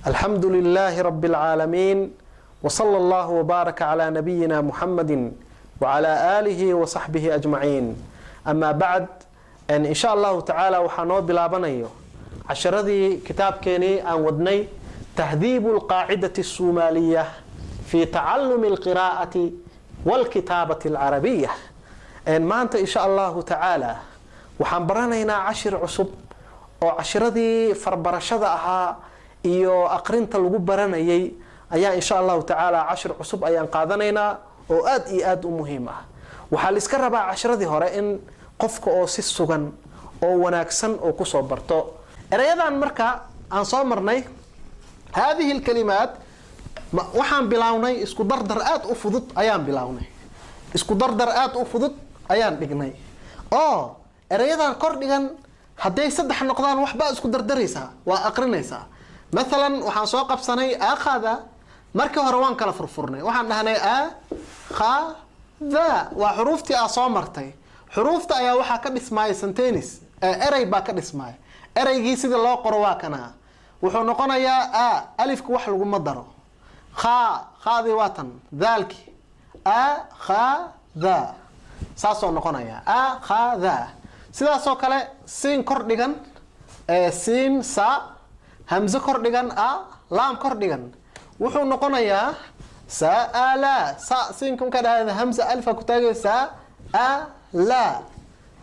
الحمد لله رب العالمين، وصلى الله وبارك على نبينا محمد وعلى آله وصحبه أجمعين. أما بعد، إن شاء الله تعالى waxaa noo bilaabanayo casharadii kitaabkeenii aan wadnay، تهذيب القاعدة الصومالية في تعلم القراءة والكتابة العربية. Maanta in sha Allahu tacaala waxaan baranaynaa cashir cusub oo cashiradii farbarashada ahaa iyo aqrinta lagu baranayay ayaa insha Allahu tacaala cashir cusub ayaan qaadanaynaa oo aad iyo aad u muhiim ah. Waxaa la iska rabaa cashiradii hore in qofka oo si sugan oo wanaagsan oo kusoo barto erayadan. Marka aan soo marnay هذه الكلمات, waxaan bilownay isku dardar aad u fudud ayaan bilownay, isku dardar aad u fudud ayaan dhignay oo erayadan kor dhigan hadday saddex noqdaan waxbaa isku dardaraysaa, waa aqrinaysaa. Mathalan, waxaan soo qabsanay أخذ. Markii hore waan kala furfurnay, waxaan dhahnay a kha tha, waa xuruuftii aa soo martay. Xuruufta ayaa waxaa ka dhismaaya sentence, erey baa ka dhismaaya. Ereygii sida loo qoro waa kanaa, wuxuu noqonayaa a, alifka wax laguma daro, kha, khadii waa tan, daalki, a kha tha, saasoo noqonaya a kha tha. Sidaasoo kale siin kor dhigan, siin sa, hamze kor dhigan, a, laam kor dhigan, wuxuu noqonayaa sa'ala. Sa siinka markaa dhahda hamza alifa ku taagay, sa a la,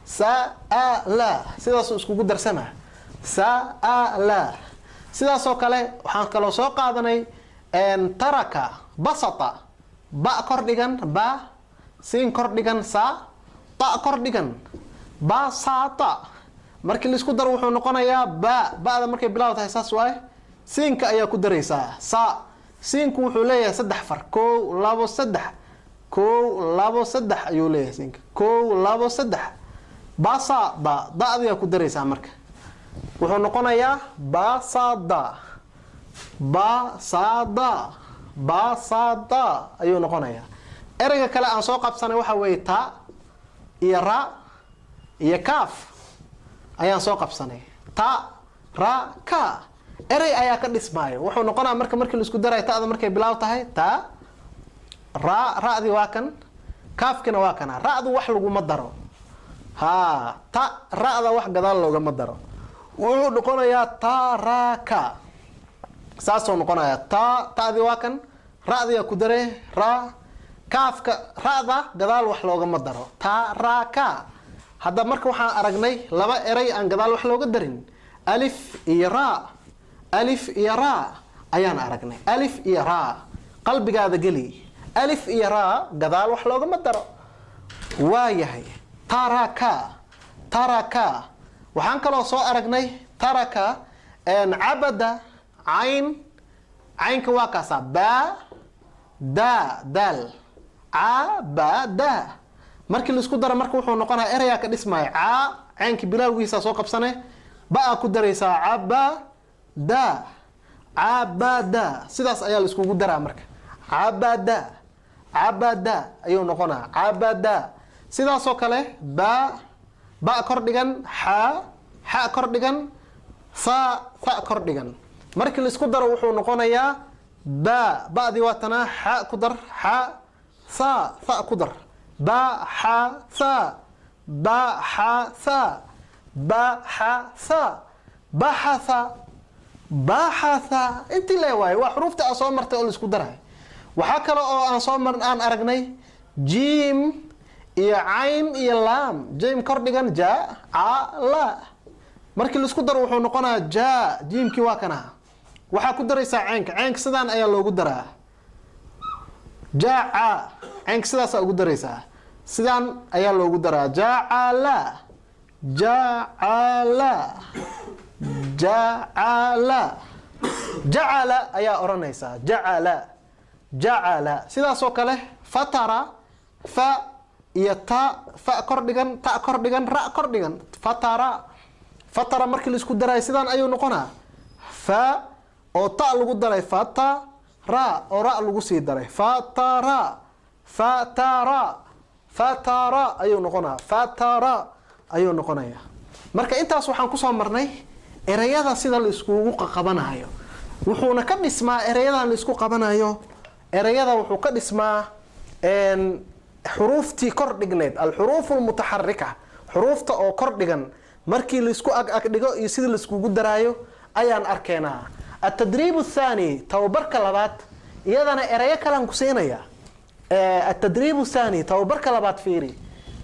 sa'ala, sidaasuu iskugu darsama, sa'ala. Sidaasoo kale waxaan kaloo soo qaadanay ترك, بسط, ba kor dhigan, ba, siin kor dhigan, sa, ta kor dhigan, ba sa ta. Markii laisku daro wuxuu noqonayaa ba. Ba'da markay bilaaw tahay saas waaye, siinka ayaa ku daraysaa sa. Siinku wuxuu leeyahay saddex far, kow, labo, saddex, kow, labo, saddex ayuu leeyahay siinka, kow, labo, saddex. Basa da, da'diyaa ku daraysaa, marka wuxuu noqonayaa basada, basada, basada ayuu noqonayaa. Ereyga kale aan soo qabsanay waxa weeye ta iyo ra iyo kaaf ayaan soo qabsanay. Ta, ra, ka, erey ayaa ka dhismaayo. Wuxuu noqonaya marka markii laisku darayo, ta'da markay bilaaw tahay ta, ra, ra'dii waa kan, kaafkina waa kana. Ra'du wax laguma daro. Ha, ta ra'da wax gadaal loogama daro. Wuxuu noqonayaa ta ra ka, saasuu noqonayaa. Ta, ta'dii waa kan, ra'diyaa ku dare, ra, kaafka, ra'da gadaal wax loogama daro. Ta ra ka. Hadda marka waxaan aragnay laba erey aan gadaal wax looga darin, alif iyo ra, alif iyo ra ayaan aragnay. Alif iyo ra qalbigaada geli, alif iyo ra gadaal wax loogama daro. Waa yahay taraka, taraka. Waxaan kaloo soo aragnay ترك, عبد, cayn, caynka waa kaasaa, ba da dal, ca ba da. Markii laisku daro marka wuxuu noqonayaa erayaa ka dhismaya. Ca, caynka bilaawgiisaa soo qabsane, ba-a ku daraysaa, caba da, cabada, sidaas ayaa la iskugu daraa. Marka cabada, cabada ayuu noqonaa, cabada. Sidaasoo kale ba, ba kor dhigan, xa, xa kor dhigan, tha, tha kor dhigan, markii la isku daro wuxuu noqonayaa ba. Ba'dii waa tanaa, xa ku dar, xa, tha, tha ku dar, ba xa tha, ba xa tha, ba xa tha, baxatha, baxatha. Intii le waayo, waa xuruufta aan soo martay oo la isku darayo. Waxaa kale oo aan soo mar aan aragnay jiim iyo cayn iyo laam. Jiim kor dhigan, ja, ca, la. Markii laisku daro wuxuu noqonayaa ja. Jiimkii waa kana, waxaa ku daraysaa caynka. Caynka sidaan ayaa loogu daraa, jaaca, caynka sidaasaa ugu daraysaa, sidaan ayaa loogu daraa. Jacala, jacala, jacala, jacala ayaa odhanaysaa, jacala, jacala. Sidaasoo kale فتر, fa iyo ta, fa kor dhigan, ta kor dhigan, ra kor dhigan, فتر, فتر. Markii laisku darayo sidaan ayuu noqonaa: fa oo ta lagu daray, fata, ra oo ra lagu sii daray, fatara, fatara, fatara ayuu noqonaa, fatara ayuu noqonayaa. Marka intaas waxaan kusoo marnay ereyada sida la iskugu qaqabanayo. Wuxuuna ka dhismaa ereyadan laisku qabanayo. Ereyada wuxuu ka dhismaa xuruuftii kor dhigneyd, alxuruuf almutaxarika, xuruufta oo kor dhigan markii laisku ag ag dhigo iyo sidii laiskugu daraayo ayaan arkeenaa. Altadriib athaani, tababarka labaad, iyadana ereyo kalaan ku siinaya. Altadriib athaani, tababarka labaad, fiiri: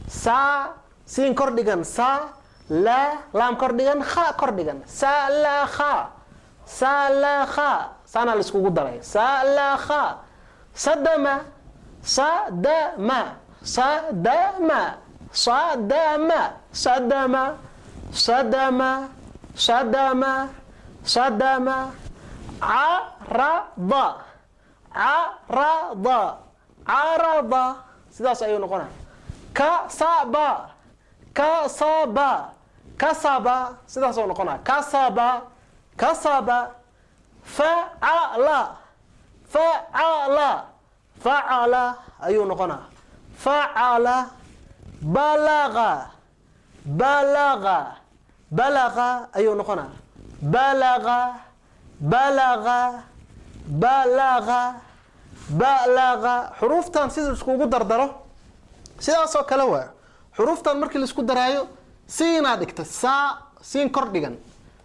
saa, siin kor dhigan, saa, laa, laam kor dhigan, kha kor dhigan, saa, laa, kha, saa, laa, kha, saanaa laiskugu daray, saa, laa, kha. Sadama, sadama, sadama, sadama, sadama, sadama, sadama, sadama. Carada, carada, carada, sidaas ayuu noqonaya. Kasaba, kasaba, kasaba, sidaasuu noqonaya. Kasaba, kasaba. Facala, facala, facala ayuu noqonaa. Facala. Balaga, balaga, balaga ayuu noqonaa. Balaga, balaga, balaga, balaga. Xuruuftan sida iskugu dardaro sidaasoo kale waa. Xuruuftan markii laisku daraayo, siinaa dhigtay, saa, siin kor dhigan,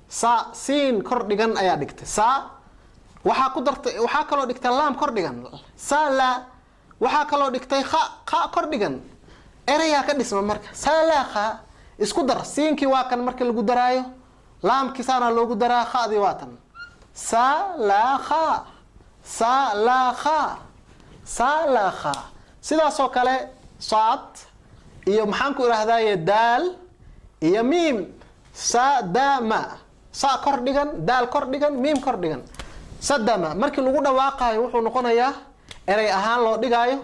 saa, siin kor dhigan ayaa dhigtay, saa. Waxaa ku dartay, waxaa kaloo dhigtay laam kor dhigan, saa, laa. Waxaa kaloo dhigtay kha, kha kor dhigan. Erayaa ka dhisma marka, saa, laa, kha. Isku dar. Siinkii waa kan marka lagu daraayo, laamkii saanaa loogu daraa, khadii waa tan. Saa, laa, kha, saa, laa, kha, saa, laa, kha. Sidaasoo kale saad iyo, maxaan ku idhahdaaye, daal iyo miim. Sa, da, ma, sa kor dhigan, daal kor dhigan, miim kor dhigan, sadama. Markii lagu dhawaaqaayo wuxuu noqonayaa erey ahaan loo dhigaayo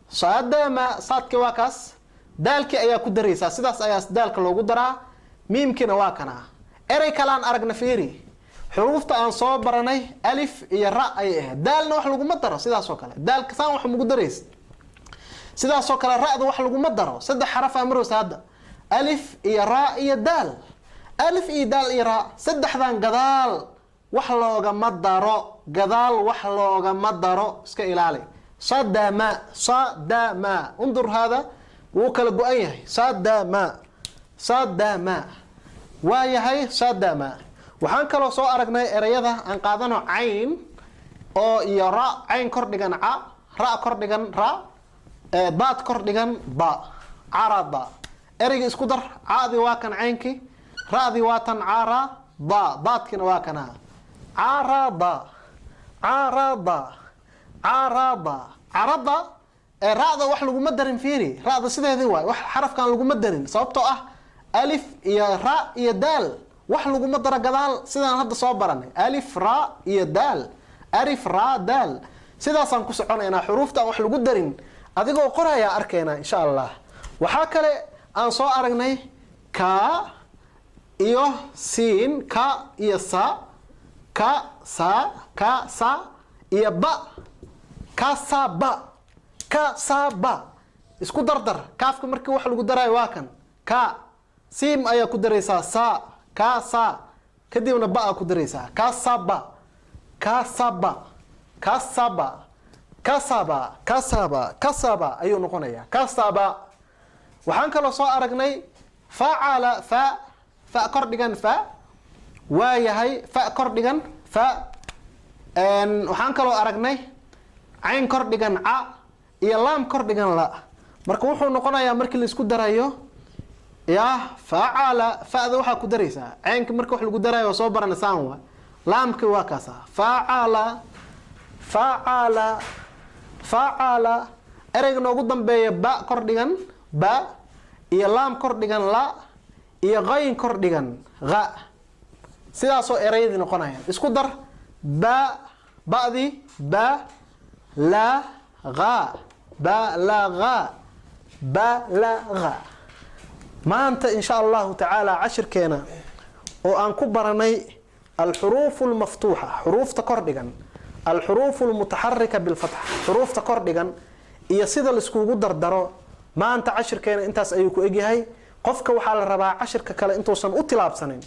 sadama. Saadkii waa kaas, daalkii ayaa ku daraysaa, sidaas ayaa daalka loogu daraa, miimkiina waa kanaa. Erey kalaan aragna, fiiri. Xuruufta aan soo baranay alif iyo ra ayay ahayd. Daalna wax laguma daro. Sidaas oo kale daalka saan wax mugu daraysa, sidaasoo kale ra'da wax laguma daro. Saddex xaraf aa maraysa hadda: alif iyo ra iyo daal. Alif iyo daal iyo ra, saddexdan gadaal wax loogama daro, gadaal wax loogama daro, iska ilaali. Sadama, sadama. Undur, hada wuu kala go-an yahay. Sadama, sadama waa yahay, sadama. Waxaan kaloo soo aragnay ereyada aan qaadano cayn oo iyo ra, cayn kor dhigan, ca, ra kor dhigan, ra, daad kor dhigan, ba. Carada. Ereyga isku dar: caadi waa kan caynkii, ra'dii waa tan, cara, da, daadkiina waa kana. Carada, carada, carada, carada. Ra'da wax laguma darin, fiiri, ra'da sideedii waay, wax xarafkan laguma darin, sababtoo ah alif iyo ra iyo daal wax laguma daro gadaal, sidaan hadda soo baranay. Alif, ra iyo daal, alif, ra, daal, sidaasaan ku soconaynaa. Xuruufta aan wax lagu darin adigoo qorayaa arkaynaa, insha Allah. Waxaa kale aan soo aragnay ka iyo siin, ka iyo sa, ka, sa, ka, sa iyo ba. Kasaba, kasaba. Isku dardar. Kaafka markii wax lagu daraayo waa kan, ka, siim ayaa ku daraysaa, sa, ka, sa, kadibna ba aa ku daraysaa. Kasaba, kasaba, kasaba, kasaba, kasaba, kasaba ayuu noqonayaa, kasaba. Waxaan kaloo soo aragnay facala, fa, fa kor dhigan, fa waa yahay, fa kor dhigan, fa. Waxaan kaloo aragnay cayn kor dhigan, ca, iyo laam kor dhigan, la. Marka wuxuu noqonayaa markii laisku darayo ya facala, fa'da waxaa ku daraysaa caynka marka wax lagu darayo, waa soo barana, saan waa, laamki waa kaasa. Facala, facala, facala. Ereyga noogu dambeeya ba kor dhigan, ba, iyo laam kor dhigan, la, iyo qayn kor dhigan, ha. Sidaasoo ereyadii noqonayaan. Isku dar: ba, ba'dii, ba, la, ha, balaga, balaga. Maanta, insha Allahu tacaala, cashirkeena oo aan ku baranay alxuruuf almaftuuxa, xuruufta kor dhigan, alxuruuf almutaxarika bilfatxa, xuruufta kor dhigan iyo sida laiskugu dardaro, maanta cashirkeena intaas ayuu ku egyahay. Qofka waxaa la rabaa cashirka kale intuusan u tilaabsanin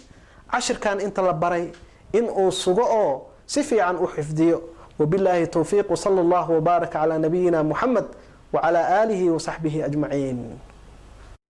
cashirkan inta la baray in uu sugo oo Si fiican u xifdiyo. Wabilaahi towfiiq, wsala allahu wbaaraka calaa nabiyina Muxamed wacalaa aalihi wasaxbihi ajmaciin.